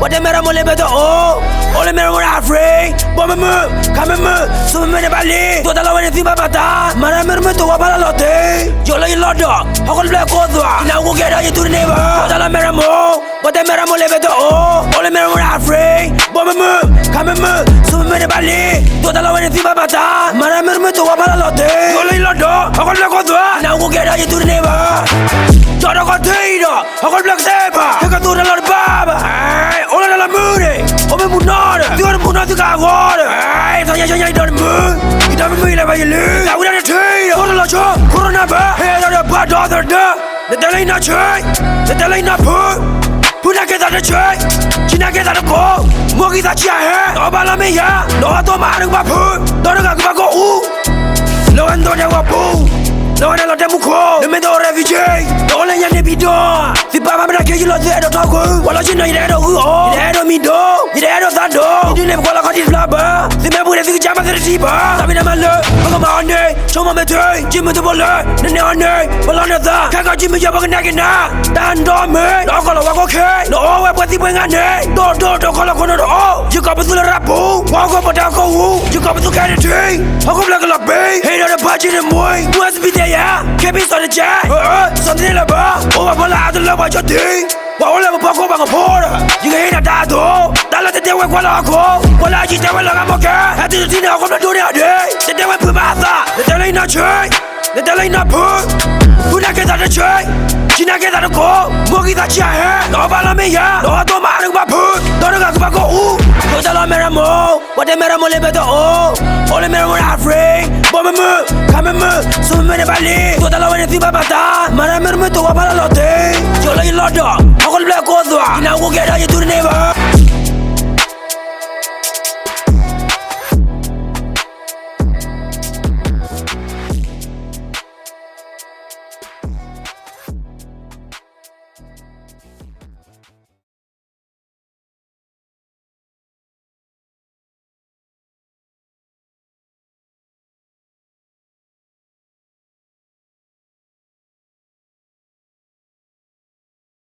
ပှၤတဲမ့ၢ်ရမိၢ်လ့ဘဲတအိၣ်, အိၣ်လၢမ့ၢ်ရမိၢ်ဒၣ်အဖရ့, ဘီမုၢ်မုၢ်, ခါမုၢ်မုၢ်, စိမုၢ်မုၢ်န့ၣ်ဘၣ်လံ, ဒိၣ်တၢ်လီၤဝဲန့ၣ်သုဘၣ်မၤတၢ်, မၤတၢ်မ့ၢ်တမုၢ်တဝီဖးလီၤလီၤတ့ၢ်, ယိၤလၢယလီၢ်ဒီး ဟီၣ်ခိၣ်တဖျၢၣ်ကိးသွး, နၢ်ဟူကဲဒီးယတူၢ်တန့ၢ်ဘၣ်, ဒိၣ်တၢ်လီၤမ့ၢ်ရမိၢ်, ပှၤတဲမ့ၢ်ရမိၢ်လ့ဘဲတအိၣ်, အိၣ်လၢမ့ၢ်ရမိၢ်ဒၣ်အဖရ့, ဘီမုၢ်မုၢ်, ခါမုၢ်မုၢ်, စိမုၢ်မုၢ်န့ၣ်ဘၣ်လံ, ဒိၣ်တၢ်လီၤဝဲန့ၣ်သုဘၣ်မၤတၢ်, မၤတၢ်မ့ၢ်တမုၢ်တဝီဖးလီၤလီၤတ့ၢ်, ယိၤလၢယလီၢ်ဒီး ဟီၣ်ခိၣ်တဖျၢၣ်ကိးသွး, နၢ်ဟူကဲဒီးယတူၢ်တန့ၢ်ဘၣ် ဒီးတခီတ့ၢ်ဒီး ဟီၣ်ခိၣ်တဖျၢၣ်ကသ့ဘၣ်, ဟဲကသိးတၢ်လီၢ်တဘၣ်ဘၣ်, အိၣ်လၢတၢ်လီၢ်မုၢ်န့ၣ်, အိၣ်မ့ၢ်မုၢ်နီၢ်ဒီး သုအိၣ်တမုၢ်နီၢ်သုကဟးဂီၤဒီး, သးညါညါယဒီးတမုၢ်, ယဒီးမုၢ်မုၢ်ယလဲၤဘၣ်ယလၢ, တၢ်ဝံတၢ်တထံဒီး အိၣ်တလီၤဆိ, ခိၣ်တနီၤဘၣ်ဟဲဒီးဘၣ်ဒီသဒၢ, နတဲလၢယနၢ်ဆၢ, နတဲလၢယနၢ်ဖု ဖုနာ်က့သးတဆၢ, ဆံနာ်က့သးတကိး, မိၢ်ကံသးဆံးအဟဲ, ဒီးဘၣ်လီၤမ့ၢ်ယၤ, ဒီးအီၣ်တိၢ်မးအါတကပၤဖု, ဒီးတဂၤကဘၣ်ကိၢ်အူ, လၢဝဲနဒိးဒဲးဝဲပူၤ, လၢဝဲန့ၣ်လီၤတဲမူခိၣ်, နမ့ၢ်တအိၣ် refugee, နအိၣ်လၢညါန့ၣ်ပံၤဒီး, သုပာ်မၤမ့ၢ်တၢ်ခဲယုၢ်လီၤသုအဲၣ်ဒိးထီၣ်ခု, ပှၤလီၤဆ့ၣ်နီၤယတအဲၣ်ဒိးဂုၢ်အီၤ, ယတအဲၣ်ဒိးမံၤဒိး, ယတအဲၣ်ဒိးသးဒိး, ယဒုးန့ၢ်ပကွၢ်လီၤခီၣ်ထံးတဖျၢၣ်ဘၣ်, သုမ့ၢ်ပူၤန့ၣ်သုကစၢ်မၤသ့တထံၣ်ဘၣ်, တၢ်ဖံးတၢ်မၤလၢ ပကမၤအီၤန့ၣ်, ဆိကမိၣ်မ့ၢ်ထွဲ, ကၠိမုၢ်တဘိလၢ, နန့ၢ်အီၤန့ၣ်, ပလီၢ်နသး, ခဲကီၢ်ကၠံမုၢ်ယီၤပကနဲက့ၤနၤ, တၢ်ဒီမ့ၢ်, ဒီးကီၢ်လီၤဝဲခိၣ်ခဲ, နအိၣ်ဝဲပှဲၤသံပှဲၤငါန့ၣ်, ဒိၣ်ဒိၣ်ဒိၣ်ကီၢ်လီၤခိၣ်နူာ်တအိၣ်, ယကီၢ်ပသူလၢရၢ်ပူၤ, ပှၤဟီၣ်ခိၣ်ပတၢ်ကိၢ်ဝူ, ယကီၢ်ပသူခဲတထံ, ဟီၣ်ခိၣ်ဖျၢၣ်ကလီၤဘ့, ဟ့ၣ်ဒီးတဘၣ်က့ၤန့ၣ်မွ့, မွ့စပံးတဲယၤ, ခဲပံၣ်စီၤတကဲ, စီၤတန့ၢ်လၢၤဘၣ်, အိၣ်ဘၣ်ဖီလာ်အတလၢပှၤကၠိတံၢ်, ပှၤအိၣ်လၢပဖီခိၣ်ပှၤကဖိဒီး, ယကဟ့ၣ်နၤတၢ်အသိး, တၢ်လၢတတဲဝဲကွၢ်လၢဟီၣ်ခိၣ်, ကွၢ်လၢအယံၤတဲဝဲလီၤဂာ်မီၢ်ကဲ, ဟဲတုၤတထံၣ်န့ၣ်ဟီၣ်ခိၣ်ဖျၢၣ်ဒိၣ်န့ၢ်အီၤဒ့, တတဲဝဲဖုးမၤအသး, နတဲလၢယနၢ်ဆၢ နတဲလၢယနၢ်ဖု, ဖုနာ်က့သးတဆၢ, ဆံနာ်က့သးတကိး, မိၢ်ကံသးဆံးအဟဲ, ဒီးဘၣ်လီၤမ့ၢ်ယၤ, ဒီးအီၣ်တိၢ်မးအါတကပၤဖု, ဒီးတဂၤကဘၣ်ကိၢ်အူ, ဒိၣ်တၢ်လီၤမ့ၢ်ရမိၢ်, ပှၤတဲမ့ၢ်ရမိၢ်လ့ဘဲတအိၣ်, အိၣ်လၢမ့ၢ်ရမိၢ်ဒၣ်အဖရ့, ဘီမုၢ်မုၢ်, ခါမုၢ်မုၢ်, စိမုၢ်မုၢ်န့ၣ်ဘၣ်လံ, ဒိၣ်တၢ်လီၤဝဲန့ၣ်သုဘၣ်မၤတၢ်, မၤတၢ်မ့ၢ်တမုၢ်တဝီဖးလီၤလီၤတ့ၢ်, ယိၤလၢယလီၢ်ဒီး